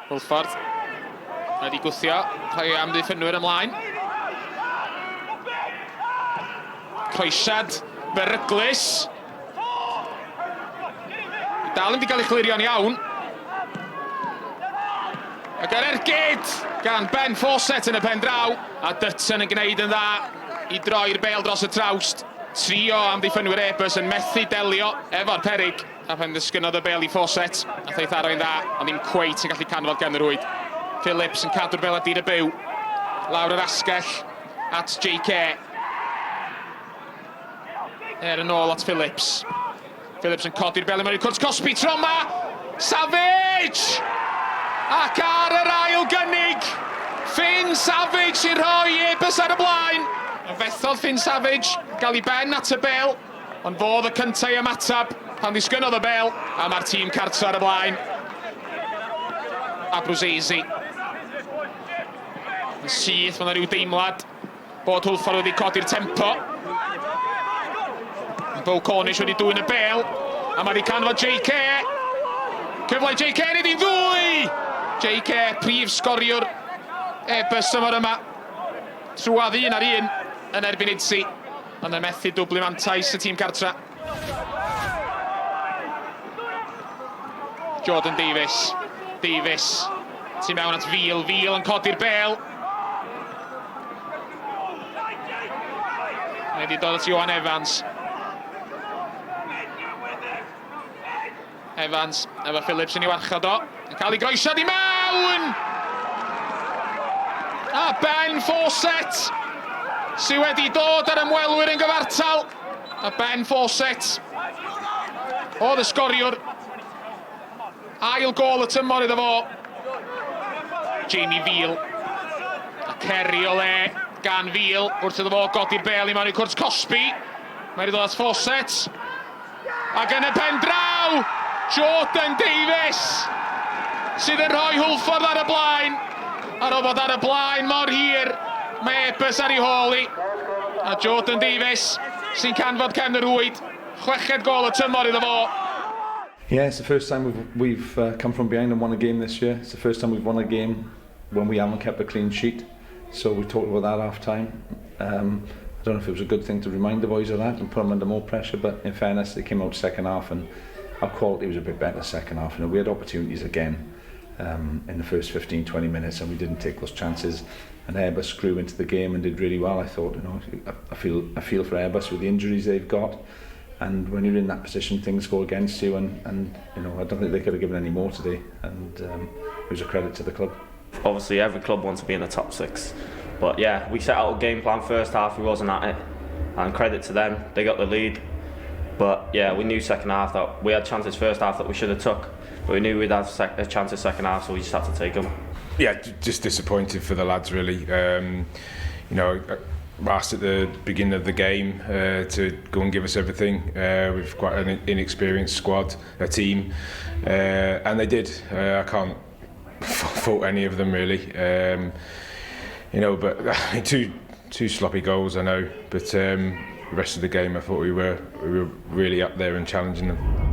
Hwlffordd wedi gwthio rhai o amddiffynwyr ymlaen. Croesiad beryglus. Dal ddim wedi cael ei chlirio'n iawn. Ac yr ergyd gan Ben Fawcett yn y pen draw. A Dutton yn gwneud yn dda i droi'r bêl dros y trawst. Tri o amddiffynwyr Airbus yn methu delio efo'r peryg. A phan ddisgynnodd y bêl i Fawcett, nath ei tharo hi'n dda, ond ddim cweit yn gallu canfod gefn y rhwyd. Phillips yn cadw'r bêl ar dir y byw. Lawr yr asgell at JK. Er yn ôl at Phillips. Phillips yn codi'r bêl i mewn i'r cwrt cosbi tro 'ma. Savage! Ac ar yr ail gynnig, Finn Savage sy'n rhoi Airbus ar y blaen. Fethodd Finn Savage gael ei ben at y bêl. Ond fo oedd y cyntaf i ymateb pan ddisgynnodd y bêl, a mae'r tîm cartre ar y blaen. Abruzzese. Yn syth, mae yna rhyw deimlad bod Hwlffordd wedi codi'r tempo. Bo Cornish wedi dwyn y bêl, a mae wedi canfod JK. Cyfle i JK, nid i'n ddwy! JK, prif sgoriwr Airbus tymor yma. Trwadd un ar un yn erbyn Idsi. Ond yn methu dwblu mantais y tîm cartra. Jordan Davies. Davies. Tu mewn at Fil. Fil yn codi'r bel. Mae wedi dod at Johan Evans. Evans efo Phillips yn ei warchod o. Yn cael ei groesiad i mewn! A Ben Fawcett sydd wedi dod ar ymwelwyr yn gyfartal. A Ben Fawcett oedd y sgoriwr. Ail gol y tymor iddo fo. Jamie Veal. A ceri o le gan Veal wrth iddo fo godi'r bel i mewn i cwrt cosbi. Mae wedi dod at Fawcett. Ac yn y pen draw, Jordan Davies sydd yn rhoi Hwlffordd ar y blaen. Ar ôl bod ar y blaen mor hir, mae Airbus ar ei hôl hi. A Jordan Davies sy'n canfod cefn y rhwyd. Chweched gôl y tymor iddo fo. Yeah, it's the first time we've, we've come from behind and won a game this year. It's the first time we've won a game when we haven't kept a clean sheet. So we talked about that half time. Um, I don't know if it was a good thing to remind the boys of that and put them under more pressure, but in fairness, they came out second half and our quality was a bit better second half. You know, we had opportunities again um, in the first 15, 20 minutes and we didn't take those chances. And Airbus grew into the game and did really well, I thought. You know, I, feel, I feel for Airbus with the injuries they've got. And when you're in that position, things go against you. And, and you know, I don't think they could have given any more today. And um, it was a credit to the club. Obviously, every club wants to be in the top six. But yeah, we set out a game plan first half, we wasn't at it. And credit to them, they got the lead. But yeah, we knew second half that we had chances first half that we should have took. But we knew we'd have sec a chances second half, so we just had to take them. Yeah, just disappointed for the lads really. Um, you know, asked at the beginning of the game uh, to go and give us everything. Uh, we've quite an inexperienced squad, a team, uh, and they did. Uh, I can't fault any of them really. Um, you know, but two two sloppy goals, I know, but um, the rest of the game, I thought we were we were really up there and challenging them.